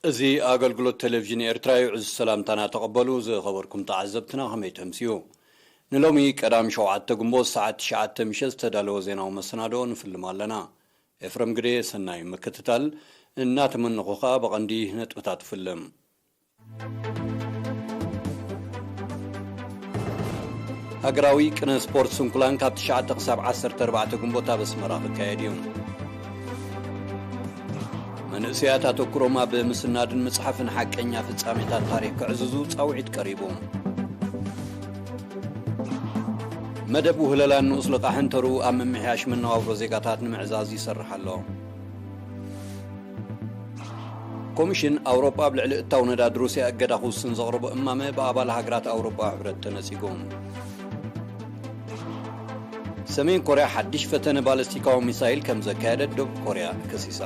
እዚ ኣገልግሎት ቴሌቪዥን ኤርትራ እዩ። ዕዙዝ ሰላምታና ተቐበሉ። ዝኸበርኩም ተዓዘብትና፣ ከመይ ተምስዩ? ንሎሚ ቀዳም ሸውዓተ ግንቦት ሰዓት ትሽዓተ ምሸት ዝተዳለወ ዜናዊ መሰናድኦ ንፍልም ኣለና። ኤፍረም ግደ፣ ሰናይ ምክትታል እናተመነኹ ኸኣ ብቐንዲ ነጥብታት ፍልም። ሃገራዊ ቅነ ስፖርት ስንኩላን ካብ ትሽዓተ ክሳብ ዓሰርተ ኣርባዕተ ግንቦት ኣብ ኣስመራ ክካየድ እዩ። መንእሰያት ኣተኩሮም ኣብ ምስናድን ምጽሓፍን ሓቀኛ ፍጻሜታት ታሪኽ ክዕዝዙ ጻውዒት ቀሪቡ። መደብ ውህለላን ንኡስ ልቓሕን ተርኡ ኣብ ምምሕያሽ መነባብሮ ዜጋታት ንምዕዛዝ ይሰርሕ ኣሎ። ኮሚሽን ኣውሮጳ ኣብ ልዕሊ እታው ነዳዲ ሩስያ እገዳ ክውስን ዘቕረቦ እማመ ብኣባል ሃገራት ኣውሮጳ ሕብረት ተነጺጉ። ሰሜን ኮርያ ሓድሽ ፈተነ ባለስቲካዊ ሚሳይል ከም ዘካየደት ደቡብ ኮርያ ከሲሳ።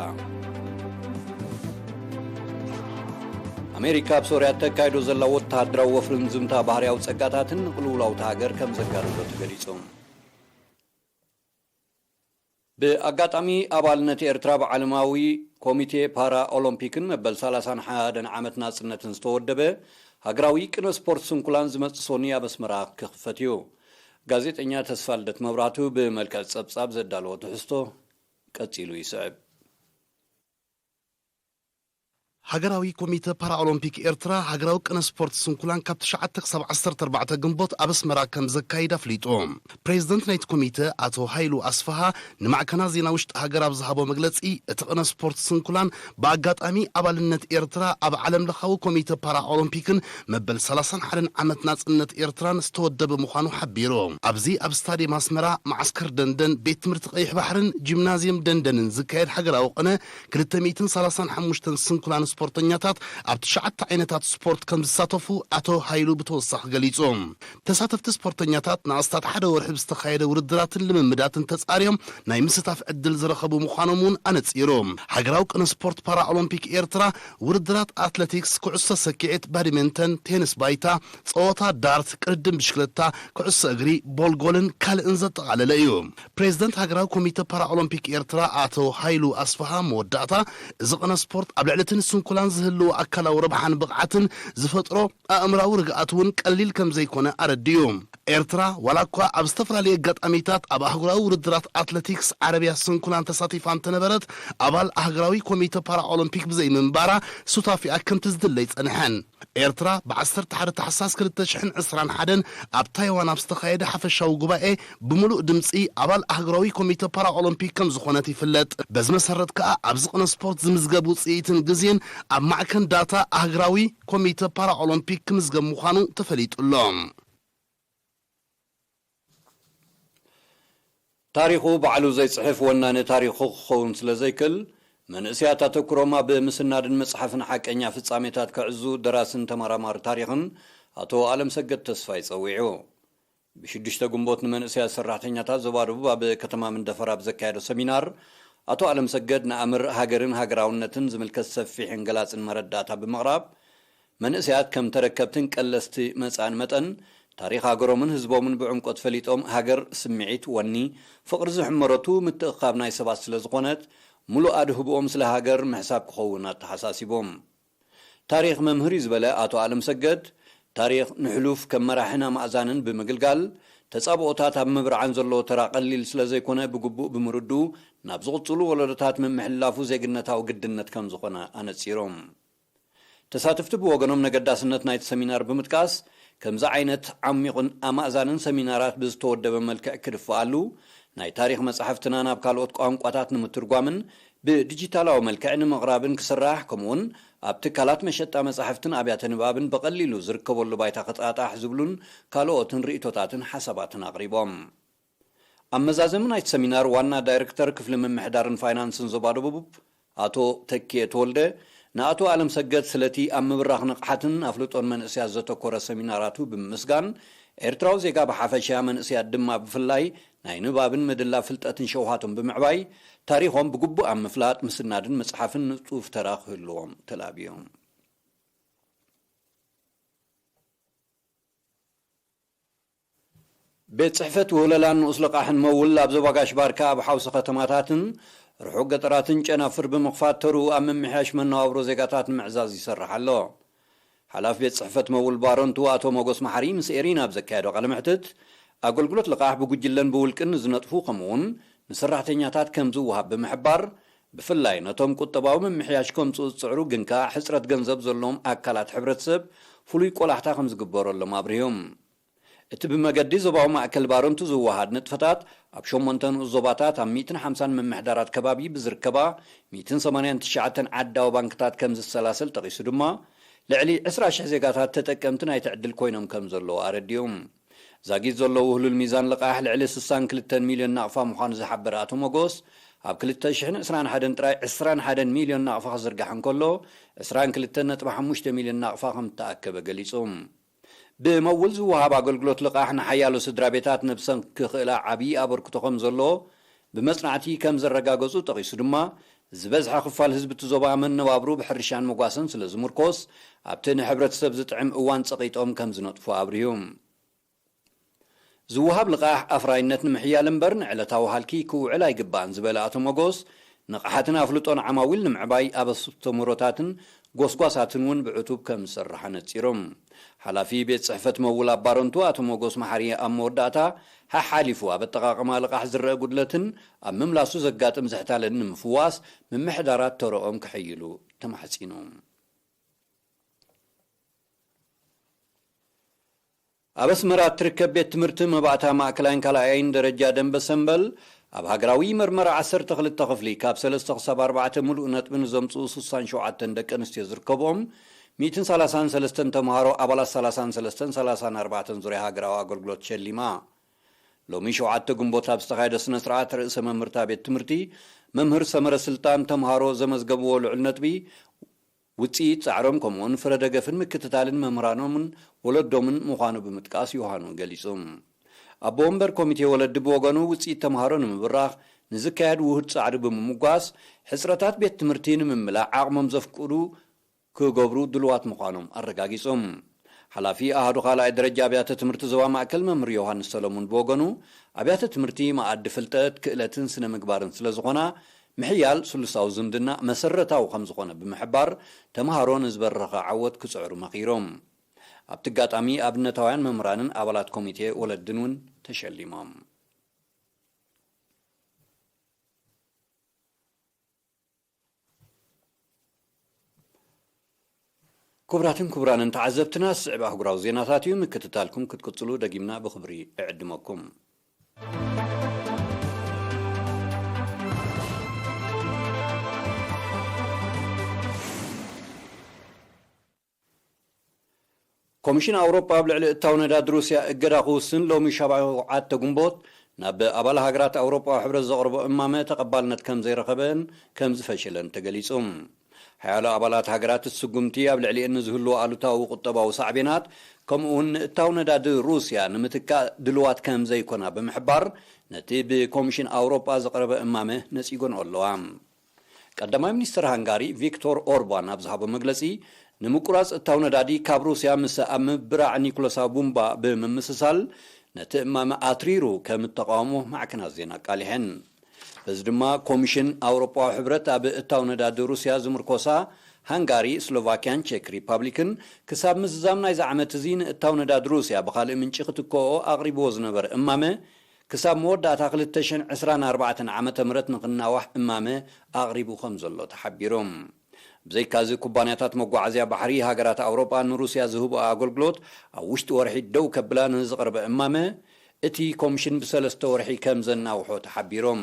ኣሜሪካ ኣብ ሶርያ እተካይዶ ዘላ ወተሃደራዊ ወፍርን ዝምታ ባህርያዊ ጸጋታትን ንቅልውላውታ ሃገር ከም ዘጋደዶ ተገሊጹ። ብኣጋጣሚ ኣባልነት ኤርትራ ብዓለማዊ ኮሚቴ ፓራ ኦሎምፒክን መበል ሰላሳን ሓደን ዓመት ናጽነትን ዝተወደበ ሃገራዊ ቅነ ስፖርት ስንኩላን ዝመጽእ ሶኒ ኣብ ኣስመራ ክኽፈት እዩ። ጋዜጠኛ ተስፋልደት መብራህቱ ብመልክዕ ጸብጻብ ዘዳለዎ ትሕዝቶ ቀጺሉ ይስዕብ። ሃገራዊ ኮሚተ ፓራኦሎምፒክ ኤርትራ ሃገራዊ ቅነ ስፖርት ስንኩላን ካብ ትሽዓተ ክሳብ ዓሰርተ ኣርባዕተ ግንቦት ኣብ ኣስመራ ከም ዘካይድ ኣፍሊጡ። ፕሬዝደንት ናይቲ ኮሚተ ኣቶ ሃይሉ ኣስፍሃ ንማዕከናት ዜና ውሽጢ ሃገር ኣብ ዝሃቦ መግለጺ፣ እቲ ቅነ ስፖርት ስንኩላን ብኣጋጣሚ ኣባልነት ኤርትራ ኣብ ዓለም ለኻዊ ኮሚተ ፓራኦሎምፒክን መበል ሰላሳን ሓደን ዓመት ናጽነት ኤርትራን ዝተወደበ ምዃኑ ሓቢሩ። ኣብዚ ኣብ ስታድየም ኣስመራ፣ መዓስከር ደንደን፣ ቤት ትምህርቲ ቀይሕ ባሕርን ጂምናዝየም ደንደንን ዝካየድ ሃገራዊ ቅነ ክልተ ሚእትን ሰላሳን ሓሙሽተን ስንኩላን ስፖርተኛታት ኣብ ትሽዓተ ዓይነታት ስፖርት ከም ዝሳተፉ ኣቶ ሃይሉ ብተወሳኺ ገሊጹ። ተሳተፍቲ ስፖርተኛታት ንኣስታት ሓደ ወርሒ ብዝተኻየደ ውድድራትን ልምምዳትን ተጻርዮም ናይ ምስታፍ ዕድል ዝረኸቡ ምዃኖም እውን ኣነጺሩ። ሃገራዊ ቅነ ስፖርት ፓራኦሎምፒክ ኤርትራ ውድድራት ኣትሌቲክስ፣ ኩዕሶ ሰኪዔት፣ ባድሚንተን፣ ቴኒስ ባይታ፣ ጸወታ ዳርት፣ ቅድድም ብሽክለታ፣ ኩዕሶ እግሪ፣ ቦልጎልን ካልእን ዘጠቓለለ እዩ። ፕሬዝደንት ሃገራዊ ኮሚተ ፓራኦሎምፒክ ኤርትራ ኣቶ ሃይሉ ኣስፍሃ መወዳእታ፣ እዚ ቅነ ስፖርት ኣብ ልዕሊ እቲ ንስንኩላን ዝህልዎ ኣካላዊ ረብሓን ብቕዓትን ዝፈጥሮ ኣእምራዊ ርግኣት እውን ቀሊል ከም ዘይኮነ ኣረዲኡ። ኤርትራ ዋላ እኳ ኣብ ዝተፈላለዩ ኣጋጣሚታት ኣብ ኣህጉራዊ ውድድራት ኣትሌቲክስ ዓረብያ ስንኩላን ተሳቲፋ እንተነበረት፣ ኣባል ኣህጉራዊ ኮሚተ ፓራኦሎምፒክ ብዘይምንባራ ሱታፊኣ ከምቲ ዝድለ ይጸንሐን። ኤርትራ ብ ዓሰርተ ሓደ ታሕሳስ ክልተ ሽሕን ዕስራን ሓደን ኣብ ታይዋን ኣብ ዝተኻየደ ሓፈሻዊ ጉባኤ ብምሉእ ድምጺ ኣባል ኣህጉራዊ ኮሚተ ፓራኦሎምፒክ ከም ዝኾነት ይፍለጥ። በዚ መሰረት ከኣ ኣብዚ ቅነ ስፖርት ዝምዝገብ ውጽኢትን ግዜን ኣብ ማዕከን ዳታ ኣህጉራዊ ኮሚተ ፓራኦሎምፒክ ክምዝገብ ምዃኑ ተፈሊጡ ኣሎ። ታሪኹ ባዕሉ ዘይጽሕፍ ወናኒ ታሪኹ ክኸውን ስለ ዘይክእል፣ መንእሰያት ኣተኩሮም ኣብ ምስናድን ምጽሓፍን ሓቀኛ ፍጻሜታት ክዕዙ ደራስን ተመራማሪ ታሪኽን ኣቶ ኣለምሰገድ ተስፋይ ጸዊዑ። ብሽዱሽተ ግንቦት ንመንእሰያት ሰራሕተኛታት ዞባ ደቡብ ኣብ ከተማ መንደፈራ ኣብ ዘካየዶ ሰሚናር፣ ኣቶ ኣለምሰገድ ንኣምር ሃገርን ሃገራውነትን ዝምልከት ሰፊሕን ገላጽን መረዳእታ ብምቕራብ፣ መንእሰያት ከም ተረከብትን ቀለስቲ መጻእን መጠን፣ ታሪኽ ሃገሮምን ህዝቦምን ብዕምቆት ፈሊጦም፣ ሃገር ስምዒት፣ ወኒ፣ ፍቕሪ ዝሕመረቱ ምትእኽኻብ ናይ ሰባት ስለ ዝኾነት፣ ምሉእ ኣድህብኦም ስለ ሃገር ምሕሳብ ክኸውን ኣተሓሳሲቦም። ታሪኽ መምህር እዩ ዝበለ ኣቶ ኣለምሰገድ፣ ታሪኽ ንሕሉፍ ከም መራሕን ኣማእዛንን ብምግልጋል፣ ተጻብኦታት ኣብ ምብርዓን ዘለዎ ተራ ቀሊል ስለ ዘይኮነ፣ ብግቡእ ብምርድኡ፣ ናብ ዝቕጽሉ ወለዶታት ምምሕልላፉ ዜግነታዊ ግድነት ከም ዝኾነ ኣነጺሮም። ተሳተፍቲ ብወገኖም ነገዳስነት ናይቲ ሰሚናር ብምጥቃስ፣ ከምዚ ዓይነት ዓሚቑን ኣማእዛንን ሰሚናራት ብዝተወደበ መልክዕ ክድፍኣሉ፣ ናይ ታሪኽ መጻሕፍትና ናብ ካልኦት ቋንቋታት ንምትርጓምን ብዲጂታላዊ መልክዕ ንምቕራብን ክስራሕ፣ ከምኡውን ኣብ ትካላት መሸጣ መጻሕፍትን ኣብያተ ንባብን ብቐሊሉ ዝርከበሉ ባይታ ክጣጣሕ ዝብሉን ካልኦትን ርእይቶታትን ሓሳባትን ኣቕሪቦም። ኣብ መዛዘሚ ናይቲ ሰሚናር ዋና ዳይሬክተር ክፍሊ ምምሕዳርን ፋይናንስን ዞባ ደቡብ ኣቶ ተኪኤ ተወልደ ንኣቶ ኣለምሰገድ ስለቲ ኣብ ምብራኽ ንቕሓትን ኣፍልጦን መንእሰያት ዘተኮረ ሰሚናራቱ ብምምስጋን፣ ኤርትራዊ ዜጋ ብሓፈሻ መንእሰያት ድማ ብፍላይ ናይ ንባብን ምድላብ ፍልጠትን ሸውሃቶም ብምዕባይ፣ ታሪኾም ብግቡእ ኣብ ምፍላጥ፣ ምስናድን ምጽሓፍን ንጡፍ ተራ ክህልዎም ተላብዮም። ቤት ጽሕፈት ውህለላን ንኡስ ልቓሕን መውል ኣብ ዞባ ጋሽ ባርካ ኣብ ሓውሲ ከተማታትን ርሑቕ ገጠራትን ጨናፍር ብምኽፋት ተርኡ ኣብ ምምሕያሽ መነባብሮ ዜጋታት ንምዕዛዝ ይሰርሕ ኣሎ። ሓላፊ ቤት ጽሕፈት መውል ባረንቱ ኣቶ ሞጎስ መሓሪ ምስ ኤሪና ኣብ ዘካየዶ ቃለ መሕትት፣ ኣገልግሎት ልቓሕ ብጉጅለን ብውልቅን ንዝነጥፉ ከምኡውን ንሰራሕተኛታት ከም ዝወሃብ ብምሕባር፣ ብፍላይ ነቶም ቁጠባዊ ምምሕያሽ ከምጽኡ ዝጽዕሩ ግን ከኣ ሕጽረት ገንዘብ ዘለዎም ኣካላት ሕብረተሰብ ፍሉይ ቆላሕታ ከም ዝግበረሎም ኣብሪሆም። እቲ ብመገዲ ዞባዊ ማእከል ባረንቱ ዝወሃድ ንጥፈታት ኣብ ሸሞንተ ንኡስ ዞባታት ኣብ ሚእትን ሓምሳን ምምሕዳራት ከባቢ ብዝርከባ ሚእትን ሰማንያን ትሽዓተን ዓዳዊ ባንክታት ከም ዝሰላሰል ጠቒሱ ድማ፣ ልዕሊ ዕስራ ሽሕ ዜጋታት ተጠቀምቲ ናይቲ ዕድል ኮይኖም ከም ዘለዉ ኣረዲኦም። ዛጊት ዘሎ ውህሉል ሚዛን ልቓሕ ልዕሊ ስሳን ክልተን ሚልዮን ናቕፋ ምዃኑ ዝሓበረ ኣቶ ሞጎስ፣ ኣብ ክልተ ሽሕን ዕስራን ሓደን ጥራይ ዕስራን ሓደን ሚልዮን ናቕፋ ክዝርጋሕ እንከሎ፣ ዕስራን ክልተን ነጥቢ ሓሙሽተ ሚልዮን ናቕፋ ከም እተኣከበ ገሊጹ። ብመውል ዝወሃብ ኣገልግሎት ልቓሕ ንሓያሎ ስድራ ቤታት ነብሰን ክኽእላ ዓብዪ ኣበርክቶ ከም ዘለዎ ብመጽናዕቲ ከም ዘረጋገጹ ጠቒሱ ድማ፣ ዝበዝሐ ክፋል ህዝቢ እቲ ዞባ መነባብሩ ብሕርሻን መጓሰን ስለ ዝምርኮስ፣ ኣብቲ ንሕብረተሰብ ዝጥዕም እዋን ጸቒጦም ከም ዝነጥፉ ኣብሪሁ። ዝወሃብ ልቓሕ ኣፍራይነት ንምሕያል እምበር ንዕለታዊ ሃልኪ ክውዕል ኣይግባእን ዝበለ ኣቶ ሞጎስ፣ ንቕሓትን ኣፍልጦን ዓማዊል ንምዕባይ ኣብ ኣስተምህሮታትን ጎስጓሳትን እውን ብዕቱብ ከም ዝሰርሕ ኣነጺሮም። ሓላፊ ቤት ጽሕፈት መውል ኣብ ባረንቱ ኣቶ ሞጎስ መሓሪ ኣብ መወዳእታ፣ ሓሓሊፉ ኣብ ኣጠቓቕማ ልቓሕ ዝረአ ጉድለትን ኣብ ምምላሱ ዘጋጥም ዝሕታለን ንምፍዋስ ምምሕዳራት ተረኦም ክሕይሉ ተማሕጺኑ። ኣብ ኣስመራ እትርከብ ቤት ትምህርቲ መባእታ ማእከላይን ካልኣይን ደረጃ ደንበ ሰምበል፣ ኣብ ሃገራዊ መርመራ ዓሰርተ ክልተ ክፍሊ ካብ ሰለስተ ክሳብ ኣርባዕተ ምሉእ ነጥቢ ንዘምጽኡ ስሳን ሸውዓተን ደቂ ኣንስትዮ ዝርከብኦም ሚእትን ሰላሳን ሰለስተን ተምሃሮ ኣባላት ሰላሳን ሰለስተን ሰላሳን ኣርባዕተን ዙርያ ሃገራዊ ኣገልግሎት ሸሊማ። ሎሚ ሸውዓተ ግንቦት ኣብ ዝተኻየደ ስነ ስርዓት ርእሰ መምህርታ ቤት ትምህርቲ መምህር ሰመረ ስልጣን ተምሃሮ ዘመዝገብዎ ልዑል ነጥቢ ውጽኢት ጻዕሮም ከምኡውን ፍረ ደገፍን ምክትታልን መምህራኖምን ወለዶምን ምዃኑ ብምጥቃስ ዮሃኑ ገሊጹ። ኣቦ ወንበር ኮሚቴ ወለዲ ብወገኑ ውጽኢት ተምሃሮ ንምብራኽ ንዝካየድ ውሁድ ጻዕሪ ብምምጓስ ሕጽረታት ቤት ትምህርቲ ንምምላእ ዓቕሞም ዘፍቅዱ ክገብሩ ድልዋት ምዃኖም ኣረጋጊጹ። ሓላፊ ኣሃዱ ካልኣይ ደረጃ ኣብያተ ትምህርቲ ዞባ ማእከል መምህር ዮሃንስ ሰለሙን ብወገኑ፣ ኣብያተ ትምህርቲ መኣዲ ፍልጠት፣ ክእለትን ስነ ምግባርን ስለ ዝኾና፣ ምሕያል ስሉሳዊ ዝምድና መሰረታዊ ከም ዝኾነ ብምሕባር፣ ተምሃሮ ንዝበረኸ ዓወት ክጽዕሩ መኺሮም። ኣብቲ ኣጋጣሚ ኣብነታውያን መምህራንን ኣባላት ኮሚቴ ወለድን እውን ተሸሊሞም። ክቡራትን ክቡራንን ተዓዘብትና፣ ዝስዕብ ኣህጉራዊ ዜናታት እዩ። ምክትታልኩም ክትቅጽሉ ደጊምና ብኽብሪ እዕድመኩም። ኮሚሽን ኣውሮጳ ኣብ ልዕሊ እታው ነዳዲ ሩስያ እገዳ ክውስን ሎሚ ሸውዓተ ግንቦት ናብ ኣባል ሃገራት ኣውሮጳዊ ሕብረት ዘቕርቦ እማመ ተቐባልነት ከም ዘይረኸበን ከም ዝፈሸለን ተገሊጹ። ሓያሎ ኣባላት ሃገራት እቲ ስጉምቲ ኣብ ልዕሊኤን ንዝህልዎ ኣሉታዊ ቁጠባዊ ሳዕቤናት፣ ከምኡውን ንእታው ነዳዲ ሩስያ ንምትካእ ድልዋት ከም ዘይኮና ብምሕባር፣ ነቲ ብኮሚሽን ኣውሮጳ ዝቐረበ እማመ ነጺጎንኦ ኣለዋ። ቀዳማይ ሚኒስትር ሃንጋሪ ቪክቶር ኦርባን ኣብ ዝሃቦ መግለጺ፣ ንምቁራጽ እታው ነዳዲ ካብ ሩስያ ምስ ኣብ ምብራዕ ኒኩለሳዊ ቡምባ ብምምስሳል፣ ነቲ እማመ ኣትሪሩ ከም እተቓወሞ ማዕከናት ዜና ኣቃሊሐን። በዚ ድማ፣ ኮሚሽን ኣውሮጳዊ ሕብረት ኣብ እታው ነዳዲ ሩስያ ዝምርኮሳ ሃንጋሪ፣ ስሎቫኪያን ቼክ ሪፓብሊክን ክሳብ ምዝዛም ናይዚ ዓመት እዚ ንእታው ነዳዲ ሩስያ ብኻልእ ምንጪ ክትከኦ ኣቕሪብዎ ዝነበረ እማመ፣ ክሳብ መወዳእታ ክልተ ሽሕን ዕስራን ኣርባዕተን ዓመተ ምህረት ንኽናዋሕ እማመ ኣቕሪቡ ከም ዘሎ ተሓቢሩ። ብዘይካዚ፣ ኩባንያታት መጓዓዝያ ባሕሪ ሃገራት ኣውሮጳ ንሩስያ ዝህብኦ ኣገልግሎት ኣብ ውሽጢ ወርሒ ደው ከብላ ንዝቐረበ እማመ፣ እቲ ኮምሽን ብሰለስተ ወርሒ ከም ዘናውሖ ተሓቢሮም።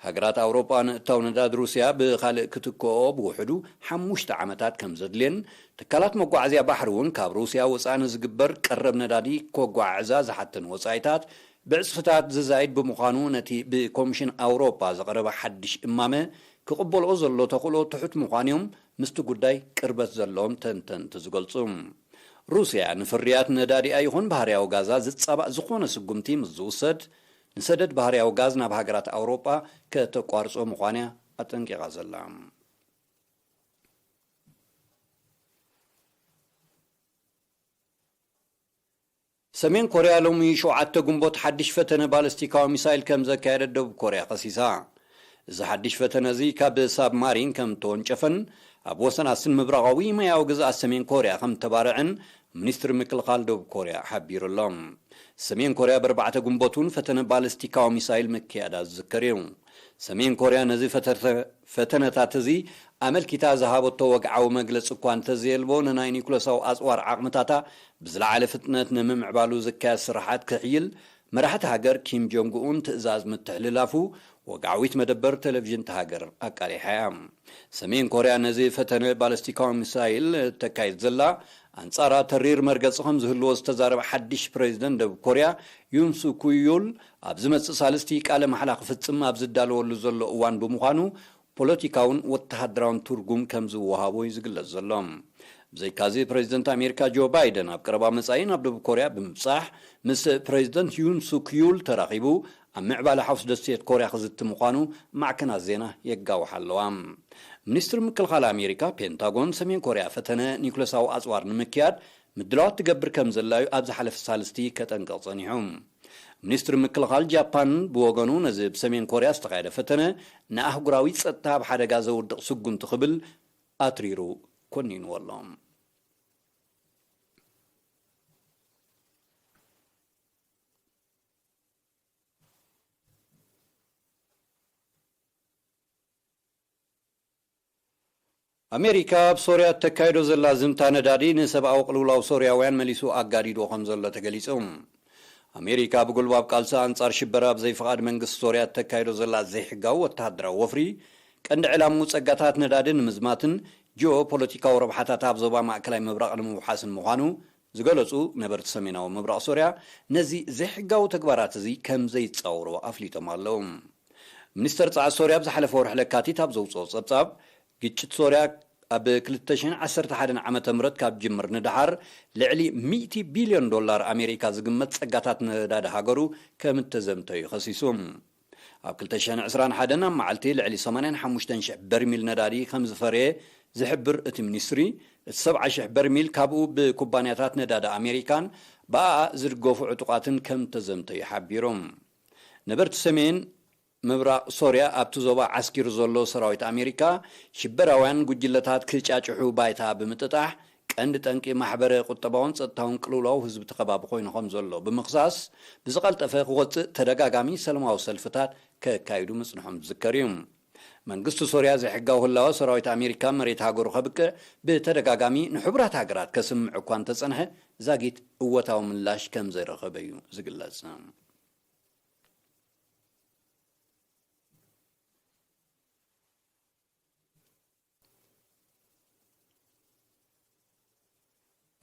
ሃገራት ኣውሮጳ ንእታው ነዳድ ሩስያ ብኻልእ ክትክኦ ብውሕዱ ሓሙሽተ ዓመታት ከም ዘድልየን፣ ትካላት መጓዓዝያ ባሕሪ እውን ካብ ሩስያ ወጻኢ ንዝግበር ቀረብ ነዳዲ ከጓዕዛ ዝሓተን ወጻኢታት ብዕጽፍታት ዝዛይድ ብምዃኑ፣ ነቲ ብኮምሽን ኣውሮጳ ዝቐረበ ሓድሽ እማመ ክቕበልኦ ዘሎ ተኽእሎ ትሑት ምዃኑ እዮም ምስቲ ጉዳይ ቅርበት ዘለዎም ተንተንቲ ዝገልጹ። ሩስያ ንፍርያት ነዳዲኣ ይኹን ባህርያዊ ጋዛ ዝጻባእ ዝኾነ ስጉምቲ ምስ ዝውሰድ፣ ንሰደድ ባህርያዊ ጋዝ ናብ ሃገራት ኣውሮጳ ከተቋርጾ ምዃን'ያ ኣጠንቂቓ ዘላ። ሰሜን ኮርያ ሎሚ ሸውዓተ ግንቦት ሓድሽ ፈተነ ባለስቲካዊ ሚሳይል ከም ዘካየደት ደቡብ ኮርያ ከሲሳ። እዚ ሓድሽ ፈተነ እዚ ካብ ሳብማሪን ከም ተወንጨፈን ኣብ ወሰን ኣስን ምብራቓዊ ማያዊ ግዝኣት ሰሜን ኮርያ ከም ተባርዕን ሚኒስትሪ ምክልኻል ደቡብ ኮርያ ሓቢሩ ኣሎ። ሰሜን ኮርያ ብኣርባዕተ ግንቦት እውን ፈተነ ባለስቲካዊ ሚሳይል ምክያዳ ዝዝከር እዩ። ሰሜን ኮርያ ነዚ ፈተተ-፣ ፈተነታት እዚ ኣመልኪታ ዝሃበቶ ወግዓዊ መግለጺ እኳ እንተዘየልቦ፣ ንናይ ኒኩለሳዊ ኣጽዋር ዓቕምታታ ብዝለዓለ ፍጥነት ንምምዕባሉ ዝካየድ ስራሓት ክሕይል መራሕቲ ሃገር ኪም ጆንግ ኡን ትእዛዝ ምትሕልላፉ ወግዓዊት መደበር ቴሌቪዥን እታ ሃገር ኣቃሊሓ እያ። ሰሜን ኮርያ ነዚ ፈተነ ባለስቲካዊ ሚሳይል ተካይድ ዘላ ኣንጻራ ተሪር መርገጺ ከም ዝህልዎ ዝተዛረበ ሓድሽ ፕሬዚደንት ደቡብ ኮርያ ዩን ሱኩ ዩል ኣብ ዝመጽእ ሳልስቲ ቃለ ማሕላ ክፍጽም ኣብ ዝዳለወሉ ዘሎ እዋን ብምዃኑ ፖለቲካውን ወተሃደራውን ትርጉም ከም ዝወሃቦ እዩ ዝግለጽ ዘሎ። ብዘይካዚ ፕሬዚደንት ኣሜሪካ ጆ ባይደን ኣብ ቀረባ መጻኢ ናብ ደቡብ ኮርያ ብምብጻሕ ምስ ፕሬዚደንት ዩን ሱክ ዩል ተራኺቡ ኣብ ምዕባለ ሓውስ ደሴት ኮርያ ክዝቲ ምዃኑ ማዕከናት ዜና የጋውሓ ኣለዋ። ሚኒስትሪ ምክልኻል ኣሜሪካ ፔንታጎን ሰሜን ኮርያ ፈተነ ኒኩለሳዊ ኣጽዋር ንምክያድ ምድላዋት ትገብር ከም ዘላ እዩ ኣብ ዝሓለፈ ሳልስቲ ከጠንቅቕ ጸኒሑ። ሚኒስትሪ ምክልኻል ጃፓን ብወገኑ ነዚ ብሰሜን ኮርያ ዝተኻየደ ፈተነ ንኣህጉራዊ ጸጥታ ኣብ ሓደጋ ዘውድቕ ስጉምቲ ክብል ኣትሪሩ ኮኒንዎ ኣሎ። ኣሜሪካ ኣብ ሶርያ እተካይዶ ዘላ ዝምታ ነዳዲ ንሰብኣዊ ቅልውላው ሶርያውያን መሊሱ ኣጋዲድዎ ከም ዘሎ ተገሊጹ። ኣሜሪካ ብጉልባብ ቃልሲ ኣንጻር ሽበራ ኣብ ዘይፍቓድ መንግስቲ ሶርያ እተካይዶ ዘላ ዘይሕጋዊ ወተሃደራዊ ወፍሪ ቀንዲ ዕላምኡ ጸጋታት ነዳዲ ንምዝማትን ጂኦ ፖለቲካዊ ረብሓታት ኣብ ዞባ ማእከላይ ምብራቕ ንምውሓስን ምዃኑ ዝገለጹ ነበርቲ ሰሜናዊ ምብራቕ ሶርያ ነዚ ዘይሕጋዊ ተግባራት እዚ ከም ዘይጻወርዎ ኣፍሊጦም ኣለዉ። ሚኒስተር ጸዓት ሶርያ ኣብ ዝሓለፈ ወርሒ ለካቲት ኣብ ዘውጽኦ ጸብጻብ፣ ግጭት ሶርያ ኣብ ክልተ ሽሕን ዓሰርተ ሓደን ዓመተ ምህረት ካብ ጅምር ንደሓር ልዕሊ ሚእቲ ቢልዮን ዶላር ኣሜሪካ ዝግመት ጸጋታት ነዳዲ ሃገሩ ከም እተዘምተ እዩ ከሲሱ። ኣብ ክልተ ሽሕን ዕስራን ሓደን ኣብ መዓልቲ ልዕሊ ሰማንያን ሓሙሽተን ሽሕ በርሚል ነዳዲ ከም ዝፈረየ ዝሕብር እቲ ሚኒስትሪ፣ እቲ ሰብዓ ሽሕ በርሚል ካብኡ ብኩባንያታት ነዳዲ ኣሜሪካን ብኣኣ ዝድገፉ ዕጡቓትን ከም እተዘምተ እዩ ሓቢሩ። ነበርቲ ሰሜን ምብራቕ ሶርያ ኣብቲ ዞባ ዓስኪሩ ዘሎ ሰራዊት ኣሜሪካ፣ ሽበራውያን ጉጅለታት ክጫጭሑ ባይታ ብምጥጣሕ፣ ቀንዲ ጠንቂ ማሕበረ ቁጠባውን ጸጥታውን ቅልውላው ህዝቢ እቲ ከባቢ ኮይኑ ከም ዘሎ ብምኽሳስ፣ ብዝቐልጠፈ ክወጽእ ተደጋጋሚ ሰላማዊ ሰልፍታት ከካይዱ ምጽንሖም ዝዝከር እዩ። መንግስቲ ሶርያ ዘይሕጋዊ ህላወ ሰራዊት ኣሜሪካ መሬት ሃገሩ ከብቅዕ ብተደጋጋሚ ንሕቡራት ሃገራት ከስምዕ እኳ እንተጸንሐ፣ ዛጊት እወታዊ ምላሽ ከም ዘይረኸበ እዩ ዝግለጽ።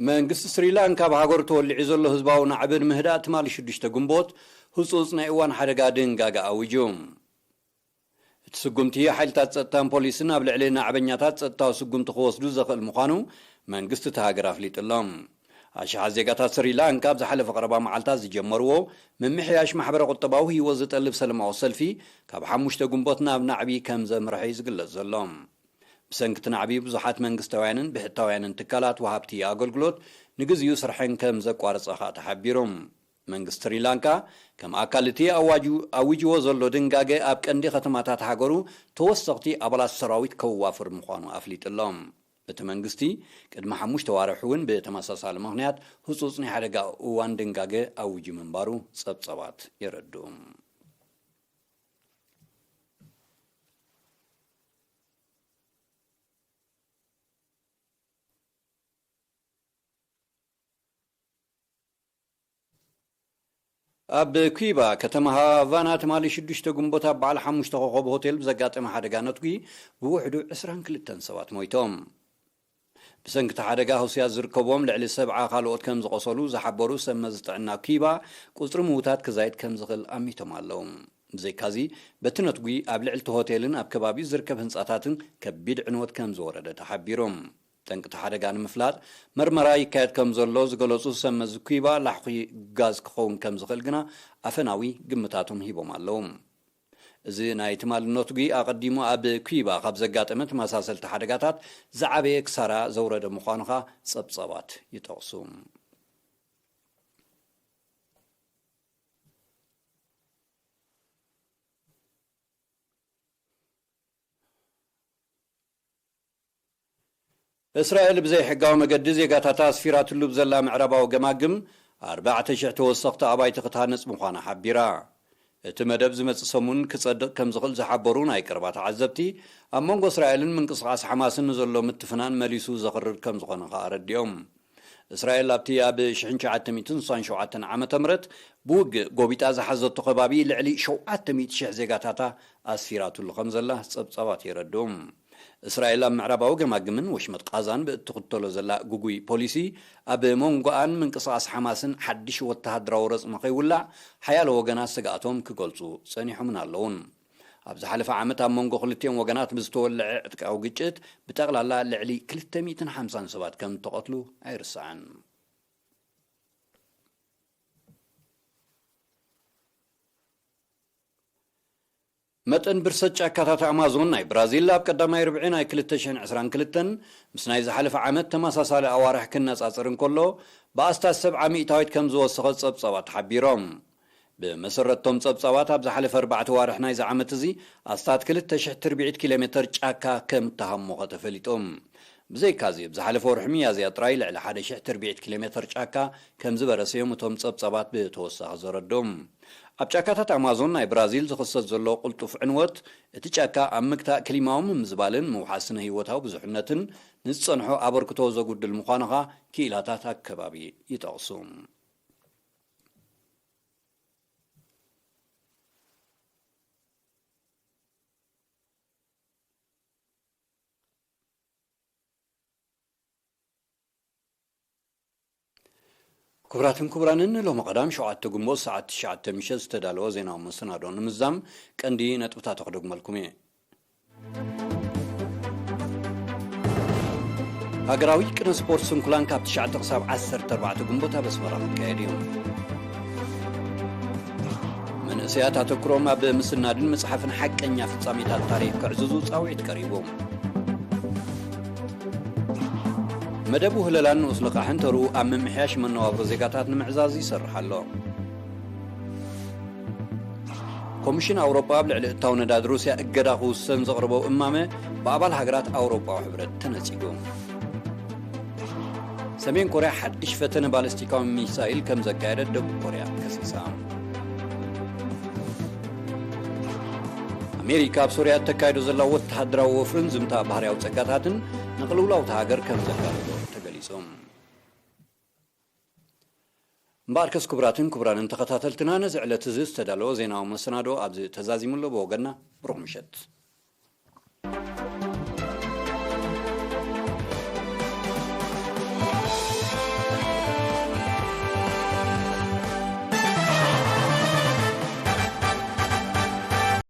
መንግስቲ ስሪላንካ ኣብ ሃገሩ ተወሊዑ ዘሎ ህዝባዊ ናዕቢ ንምህዳእ ትማሊ ሽዱሽተ ግንቦት ህጹጽ ናይ እዋን ሓደጋ ድንጋገ ኣዊጁ። እቲ ስጉምቲ ሓይልታት ጸጥታን ፖሊስን ኣብ ልዕሊ ናዕበኛታት ጸጥታዊ ስጉምቲ ክወስዱ ዘኽእል ምዃኑ መንግስቲ እቲ ሃገር ኣፍሊጡ ኣሎ። ኣሽሓት ዜጋታት ስሪላንካ ኣብ ዝሓለፈ ቀረባ መዓልታት ዝጀመርዎ ምምሕያሽ ማሕበረ ቁጠባዊ ህይወት ዝጠልብ ሰላማዊ ሰልፊ ካብ ሓሙሽተ ግንቦት ናብ ናዕቢ ከም ዘምርሐ እዩ ዝግለጽ ዘሎ። ብሰንኪ እቲ ናዕቢ ብዙሓት መንግስታውያንን ብሕታውያንን ትካላት ወሃብቲ ኣገልግሎት ንግዚኡ ስርሐን ከም ዘቋርጻ ከኣ ተሓቢሩ። መንግስቲ ስሪላንካ ከም ኣካል እቲ ኣዋጁ ኣዊጅዎ ዘሎ ድንጋገ ኣብ ቀንዲ ከተማታት ሃገሩ ተወሰኽቲ ኣባላት ሰራዊት ከዋፍር ምዃኑ ኣፍሊጡ ኣሎ። እቲ መንግስቲ ቅድሚ ሓሙሽተ ዋርሕ እውን ብተመሳሳሊ ምኽንያት ህጹጽ ናይ ሓደጋ እዋን ድንጋገ ኣዊጁ ምንባሩ ጸብጸባት የረድኡ። ኣብ ኩባ ከተማ ሃቫና ትማሊ ሽዱሽተ ግንቦት ኣብ በዓል ሓሙሽተ ኮኸብ ሆቴል ብዘጋጠመ ሓደጋ ነትጒ ብውሕዱ ዕስራን ክልተን ሰባት ሞይቶም። ብሰንኪ እቲ ሓደጋ ህውስያት ዝርከብዎም ልዕሊ ሰብዓ ካልኦት ከም ዝቖሰሉ ዝሓበሩ ሰብ መዚ ጥዕና ኩባ፣ ቁጽሪ ምዉታት ክዛይድ ከም ዝኽእል ኣሚቶም ኣለዉ። ብዘይካዚ፣ በቲ ነትጒ ኣብ ልዕሊ እቲ ሆቴልን ኣብ ከባቢኡ ዝርከብ ህንጻታትን ከቢድ ዕንወት ከም ዝወረደ ተሓቢሩ። ጠንቂ እቲ ሓደጋ ንምፍላጥ መርመራ ይካየድ ከም ዘሎ ዝገለጹ ሰብ መዚ ኩባ፣ ላሕኺ ጋዝ ክኸውን ከም ዝኽእል ግና ኣፈናዊ ግምታቶም ሂቦም ኣለዉ። እዚ ናይ ትማሊ ነትጒ ኣቐዲሙ ኣብ ኩባ ካብ ዘጋጠመ ተመሳሰልቲ ሓደጋታት ዝዓበየ ክሳራ ዘውረደ ምዃኑ ኸኣ ጸብጻባት ይጠቕሱ። እስራኤል ብዘይሕጋዊ መገዲ ዜጋታታ ኣስፊራትሉ ብዘላ ምዕራባዊ ገማግም ኣርባዕተ ሽሕ ተወሰኽቲ ኣባይቲ ክትሃንጽ ምዃና ሓቢራ። እቲ መደብ ዝመጽእ ሰሙን ክጸድቕ ከም ዝኽእል ዝሓበሩ ናይ ቀረባ ተዓዘብቲ፣ ኣብ መንጎ እስራኤልን ምንቅስቓስ ሓማስን ንዘሎ ምትፍናን መሊሱ ዘኽርር ከም ዝኾነ ከኣ ኣረዲኦም። እስራኤል ኣብቲ ኣብ ሽሕን ትሽዓተ ሚእትን ስሳን ሸውዓተን ዓመተ ምህረት ብውግእ ጎቢጣ ዝሓዘቶ ከባቢ ልዕሊ ሸውዓተ ሚእቲ ሽሕ ዜጋታታ ኣስፊራትሉ ከም ዘላ ጸብጻባት የረድኡ። እስራኤል ኣብ ምዕራባዊ ገማግምን ወሽመጥ ቃዛን ብእትኽተሎ ዘላ ግጉይ ፖሊሲ፣ ኣብ መንጎኣን ምንቅስቓስ ሓማስን ሓድሽ ወተሃደራዊ ረጽሚ ከይውላዕ ሓያሎ ወገናት ስግኣቶም ክገልጹ ጸኒሖምን ኣለዉን። ኣብ ዝሓለፈ ዓመት ኣብ መንጎ ክልቲኦም ወገናት ብዝተወልዐ ዕጥቃዊ ግጭት ብጠቕላላ ልዕሊ ክልተ ሚእትን ሓምሳን ሰባት ከም እተቐትሉ ኣይርሳዕን። መጠን ብርሰት ጫካታት ኣማዞን ናይ ብራዚል ኣብ ቀዳማይ ርብዒ ናይ ክልተ ሽሕን ዕስራን ክልተን ምስ ናይ ዝሓለፈ ዓመት ተመሳሳሊ ኣዋርሕ ክነጻጸር እንከሎ፣ ብኣስታት ሰብዓ ሚእታዊት ከም ዝወሰኸ ጸብጻባት ሓቢሮም። ብመሰረትቶም ጸብጻባት፣ ኣብ ዝሓለፈ ኣርባዕተ ዋርሕ ናይዚ ዓመት እዚ ኣስታት ክልተ ሽሕ ትርብዒት ኪሎ ሜተር ጫካ ከም እተሃሞኸ ተፈሊጡ። ብዘይካዚ፣ ኣብ ዝሓለፈ ወርሒ ሚያዝያ ጥራይ ልዕሊ ሓደ ሽሕ ትርብዒት ኪሎ ሜተር ጫካ ከም ዝበረሰ እዮም እቶም ጸብጻባት ብተወሳኺ ዘረድኡ። ኣብ ጫካታት ኣማዞን ናይ ብራዚል ዝኽሰት ዘሎ ቅልጡፍ ዕንወት፣ እቲ ጫካ ኣብ ምግታእ ክሊማዊ ምምዝባልን ምውሓስ ስነ ህይወታዊ ብዙሕነትን ንዝጸንሖ ኣበርክቶ ዘጉድል ምዃኑ ኸኣ ክኢላታት ኣከባቢ ይጠቕሱ። ክቡራትን ክቡራንን፣ ሎሚ ቀዳም ሸውዓተ ግንቦት ሰዓት ትሽዓተ ምሸት ዝተዳለወ ዜናዊ መሰናዶ ንምዛም ቀንዲ ነጥብታት ክደግመልኩም እየ። ሃገራዊ ቅነ ስፖርት ስንኩላን ካብ ትሽዓተ ክሳብ ዓሰርተ ኣርባዕተ ግንቦት ኣብ ኣስመራ ክካየድ እዩ። መንእሰያት ኣተኩሮም ኣብ ምስናድን ምጽሓፍን ሓቀኛ ፍጻሜታት ታሪኽ ከዕዝዙ ጻውዒት ቀሪቡ። መደብ ውህለላን ንኡስ ልቓሕን ተርኡ ኣብ ምምሕያሽ መነባብሮ ዜጋታት ንምዕዛዝ ይሰርሕ ኣሎ። ኮሚሽን ኣውሮጳ ኣብ ልዕሊ እታው ነዳዲ ሩስያ እገዳ ክውሰን ዘቕረቦ እማመ ብኣባል ሃገራት ኣውሮጳዊ ሕብረት ተነጺጉ። ሰሜን ኮርያ ሓድሽ ፈተነ ባሊስቲካዊ ሚሳይል ከም ዘካየደት ደቡብ ኮርያ ከሲሳ። ኣሜሪካ ኣብ ሶርያ እተካይዶ ዘላ ወተሃደራዊ ወፍርን ዝምታ ባህርያዊ ጸጋታትን ንቕልውላው እታ ሃገር ከም ዘጋድዶ ተገሊጹ። እምበኣርከስ ክቡራትን ክቡራንን ተኸታተልትና፣ ነዚ ዕለት እዚ ዝተዳለወ ዜናዊ መሰናዶ ኣብዚ ተዛዚሙ ኣሎ። ብወገንና ብሩኽ ምሸት።